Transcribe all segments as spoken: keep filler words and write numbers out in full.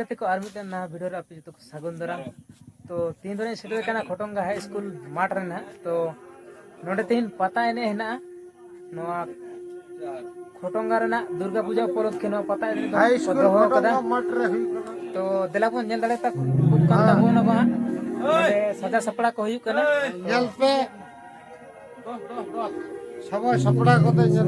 ᱜᱟᱛᱮ ᱠᱚ, ᱟᱨ ᱢᱤᱫᱴᱮᱱ ᱱᱟᱣᱟ ᱵᱷᱤᱰᱤᱭᱳ ᱨᱮ ᱟᱯᱮ ᱡᱚᱛᱚ ᱠᱚ ᱥᱟᱹᱜᱩᱱ ᱫᱟᱨᱟᱢ᱾ ᱛᱚ ᱛᱮᱦᱮᱧ ᱫᱚ ᱞᱤᱧ ᱥᱮᱴᱮᱨ ᱠᱟᱱᱟ ᱠᱷᱚᱴᱚᱝᱜᱟ ᱦᱟᱭ ᱥᱠᱩᱞ ᱢᱟᱴᱷ ᱨᱮ ᱱᱟᱦᱟᱜ᱾ ᱛᱚ ᱱᱚᱰᱮ ᱛᱮᱦᱮᱧ ᱯᱟᱛᱟ ᱮᱱᱮᱡ ᱦᱮᱱᱟᱜᱼᱟ᱾ ᱱᱚᱣᱟ ᱠᱷᱚᱴᱚᱝᱜᱟ ᱨᱮᱱᱟᱜ ᱫᱩᱨᱜᱟ ᱯᱩᱡᱟ ᱩᱯᱚᱞᱚᱠᱠᱷᱮ ᱱᱚᱣᱟ ᱯᱟᱛᱟ ᱮᱱᱮᱡ ᱫᱚ ᱦᱟᱭ ᱠᱚ ᱥᱠᱩᱞ ᱫᱚᱦᱚ ᱠᱟᱫᱟ᱾ ᱠᱷᱚᱴᱚᱝᱜᱟ ᱢᱟᱴᱷ ᱨᱮ ᱦᱩᱭᱩᱜ ᱠᱟᱱᱟ᱾ ᱛᱚ ᱫᱮᱞᱟ ᱵᱚᱱ ᱧᱮᱞ ᱫᱟᱲᱮᱭᱟᱛᱟ ᱠᱚ ᱠᱟᱱ ᱦᱮᱸ᱾ ᱛᱟᱵᱚᱱᱟ ᱠᱚ ᱦᱟᱸᱜ᱾ ᱱᱚᱰᱮ ᱥᱟᱡᱟᱣ ᱥᱟᱯᱲᱟᱣ ᱠᱚ ᱦᱩᱭᱩᱜ ᱠᱟᱱᱟ᱾ ᱧᱮᱞ ᱯᱮ, ᱥᱚᱢᱚᱭ ᱥᱟᱯᱲᱟᱣ ᱠᱟᱛᱮ ᱧᱮᱞ᱾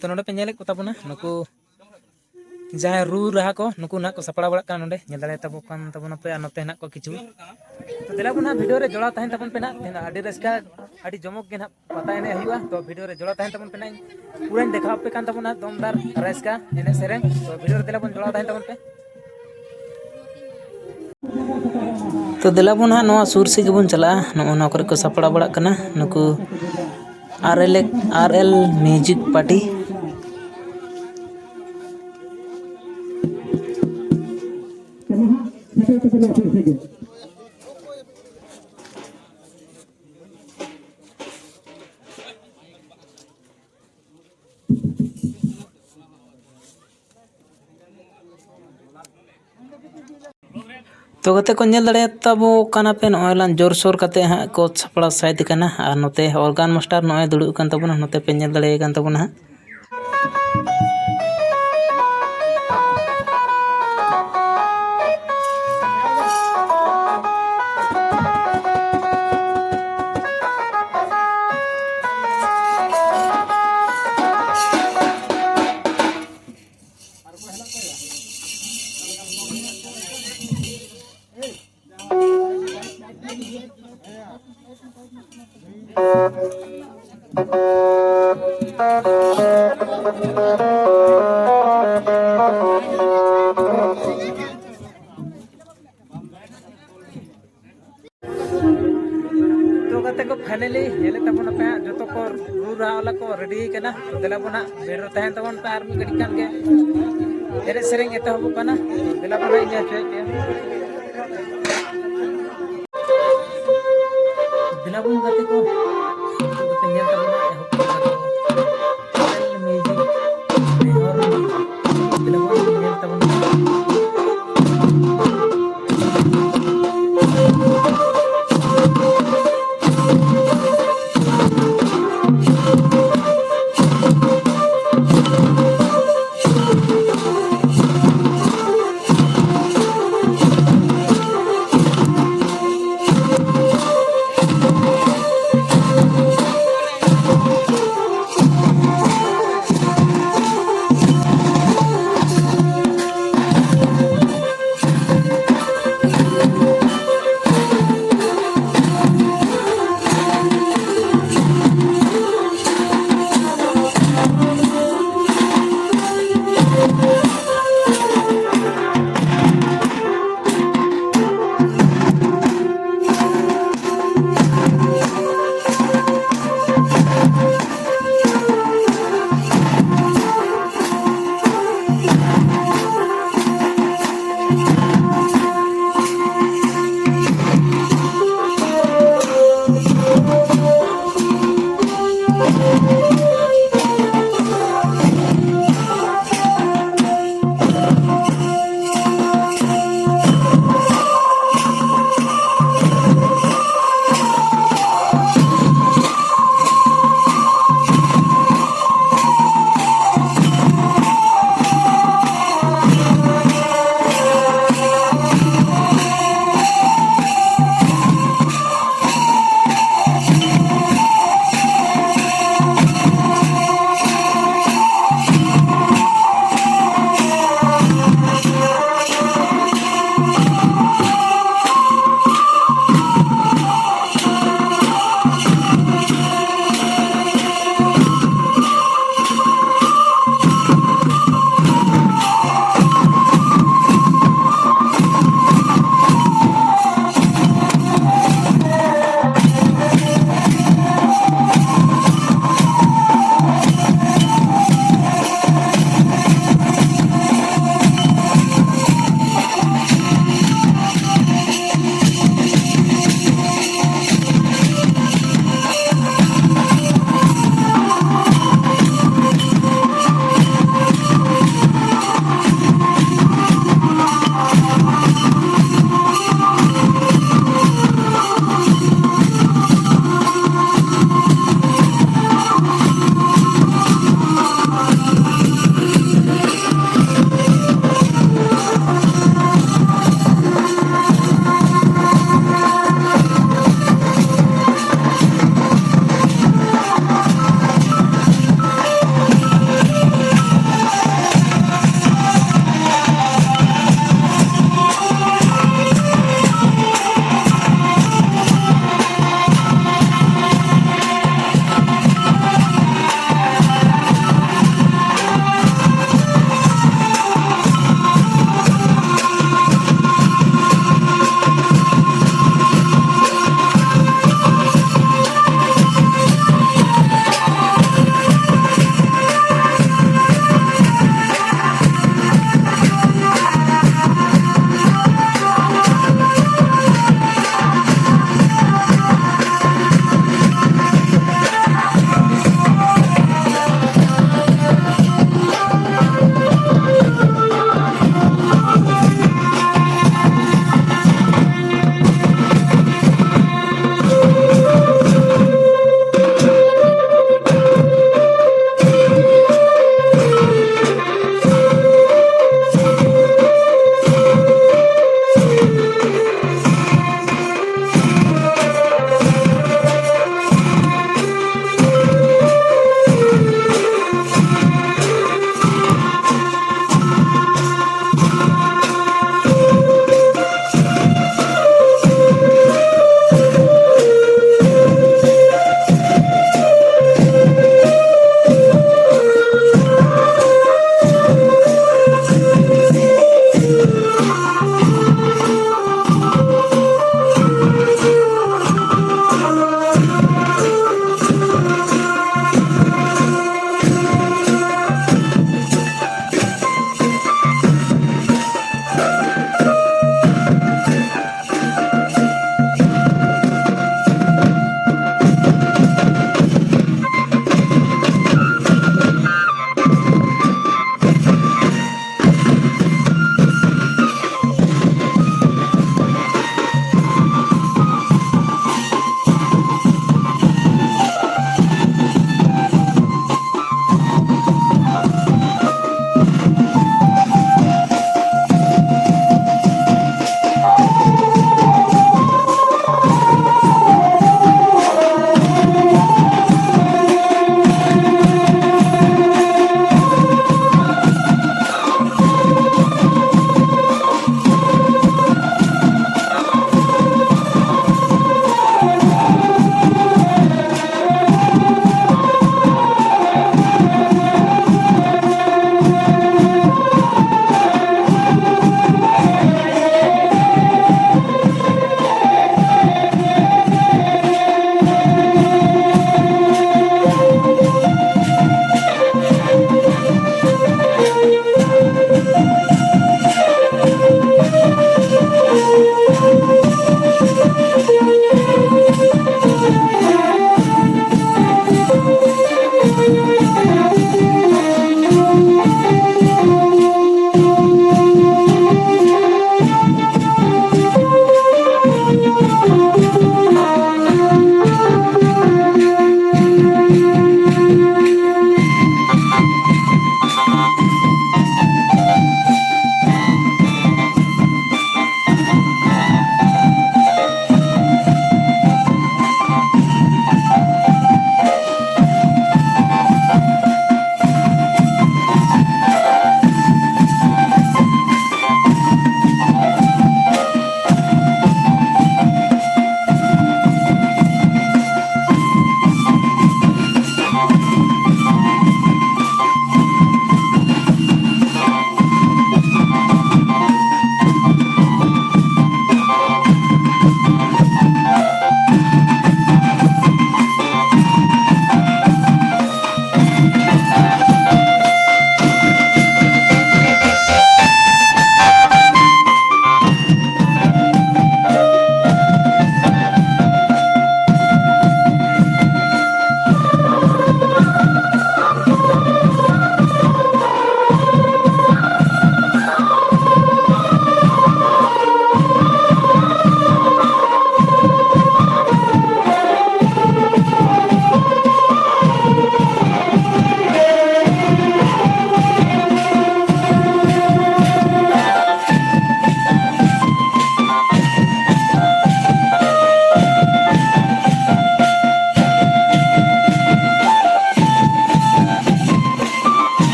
ᱛᱚ ᱱᱚᱰᱮ ᱯᱮ ᱧᱮᱞᱮᱫ ᱠᱚ ᱛᱟᱵᱚᱱᱟ ᱱᱩᱠᱩ ᱡᱟᱦᱟᱸᱭ ᱨᱩ ᱨᱟᱦᱟ ᱠᱚ, ᱱᱩᱠᱩ ᱱᱟᱦᱟᱜ ᱠᱚ ᱥᱟᱯᱲᱟᱣ ᱵᱟᱲᱟᱜ ᱠᱟᱱᱟ ᱱᱚᱰᱮ᱾ ᱧᱮᱞ ᱫᱟᱲᱮᱭᱟᱛᱟ ᱵᱚ ᱠᱟᱱ ᱛᱟᱵᱚᱱᱟᱯᱮ᱾ ᱟᱨ ᱱᱚᱛᱮ ᱦᱮᱱᱟᱜ ᱠᱚᱣᱟ ᱠᱤᱪᱷᱩ᱾ ᱛᱚ ᱫᱮᱞᱟ ᱵᱚᱱ ᱱᱟᱦᱟᱜ ᱵᱷᱤᱰᱤᱭᱳ ᱨᱮ ᱡᱚᱲᱟᱣ ᱛᱟᱦᱮᱱ ᱛᱟᱵᱚᱱ ᱯᱮ ᱱᱟᱦᱟᱜ᱾ ᱛᱮᱦᱮᱧ ᱫᱚ ᱟᱹᱰᱤ ᱨᱟᱹᱥᱠᱟᱹ, ᱟᱹᱰᱤ ᱡᱚᱢᱚᱠ ᱜᱮ ᱱᱟᱦᱟᱜ ᱯᱟᱛᱟ ᱮᱱᱮᱡ ᱦᱩᱭᱩᱜᱼᱟ᱾ ᱛᱚ ᱵᱷᱤᱰᱤᱭᱳ ᱨᱮ ᱡᱚᱲᱟᱣ ᱛᱟᱦᱮᱱ ᱛᱟᱵᱚᱱ ᱯᱮ ᱱᱟᱦᱟᱜ᱾ ᱯᱩᱨᱟᱹᱧ ᱫᱮᱠᱷᱟᱣ ᱟᱯᱮ ᱠᱟᱱ ᱛᱟᱵᱚᱱᱟ ᱫᱚᱢᱫᱟᱨ ᱨᱟᱹᱥᱠᱟᱹ ᱮᱱᱮᱡ ᱥᱮᱨᱮᱧ᱾ ᱛᱚ ᱵᱷᱤᱰᱤᱭᱳ ᱨᱮ ᱫᱮᱞᱟ ᱵᱚᱱ ᱡᱚᱲᱟᱣ ᱛᱟᱦᱮᱱ ᱛᱟᱵᱚᱱ ᱯᱮ᱾ ᱛᱚ ᱫᱮᱞᱟ ᱵᱚᱱ ᱦᱟᱸᱜ ᱱᱚᱣᱟ ᱥᱩᱨ ᱥᱮᱫ ᱜᱮᱵᱚᱱ ᱪᱟᱞᱟᱜᱼᱟ᱾ ᱱᱚᱜᱼᱚ ᱱᱚᱣᱟ ᱠᱚᱨᱮ ᱠᱚ ᱥᱟᱯᱲᱟᱣ ᱵᱟᱲᱟᱜ ᱠᱟᱱᱟ ᱱᱩᱠᱩ ᱟᱨ ᱮᱞ, ᱟᱨ ᱮᱞ ᱢᱤᱣᱡᱤᱠ ᱯᱟᱨᱴᱤ᱾ ᱛᱚ ᱜᱟᱛᱮ ᱠᱚ, ᱧᱮᱞ ᱫᱟᱲᱮᱭᱟᱛᱟᱵᱚ ᱠᱟᱱᱟ ᱯᱮ, ᱱᱚᱜᱼᱚᱭ ᱞᱟᱝ ᱡᱳᱨᱥᱳᱨ ᱠᱟᱛᱮ ᱦᱟᱸᱜ ᱠᱚ ᱥᱟᱯᱲᱟᱣ ᱥᱟᱹᱛ ᱠᱟᱱᱟ᱾ ᱟᱨ ᱱᱚᱛᱮ ᱚᱨᱜᱟᱱ ᱢᱟᱥᱴᱟᱨ ᱱᱚᱜᱼᱚᱭ ᱫᱩᱲᱩᱵ ᱠᱟᱱ ᱛᱟᱵᱚᱱᱟ, ᱱᱚᱛᱮ ᱯᱮ ᱧᱮᱞ ᱫᱟᱲᱮᱭᱟᱭ ᱠᱟᱱ ᱛᱟᱵᱚᱱᱟ ᱦᱟᱸᱜ᱾ ᱛᱚ ᱜᱟᱛᱮ ᱠᱚ, finally ᱧᱮᱞᱮᱫ ᱛᱟᱵᱚᱱ ᱟᱯᱮ ᱦᱟᱸᱜ ᱡᱚᱛᱚ ᱠᱚ ᱨᱩ ᱨᱟᱦᱟ ᱞᱟ ᱠᱚ ready ᱠᱟᱱᱟ᱾ ᱛᱚ ᱫᱮᱞᱟ ᱵᱚᱱ ᱦᱟᱸᱜ ᱵᱷᱤᱲ ᱨᱮ ᱛᱟᱦᱮᱱ ᱛᱟᱵᱚᱱ ᱯᱮ, ᱟᱨ ᱢᱤᱫ ᱜᱷᱟᱹᱲᱤᱡ ᱠᱷᱟᱱ ᱜᱮ ᱮᱱᱮᱡ ᱥᱮᱨᱮᱧ ᱮᱛᱚᱦᱚᱵᱚᱜ ᱠᱟᱱᱟ᱾ ᱛᱚ ᱫᱮᱞᱟ ᱵᱚᱱ ᱦᱟᱸᱜ ᱧᱮᱞ ᱦᱚᱪᱚᱭᱮᱫ ᱯᱮᱭᱟ᱾ ᱫᱮᱞᱟ ᱵᱚᱱ ᱜᱟᱛᱮ ᱠᱚ, ᱱᱤᱛᱚᱜ ᱫᱚᱯᱮ ᱧᱮᱞ ᱛᱟᱵᱚᱱᱟ᱾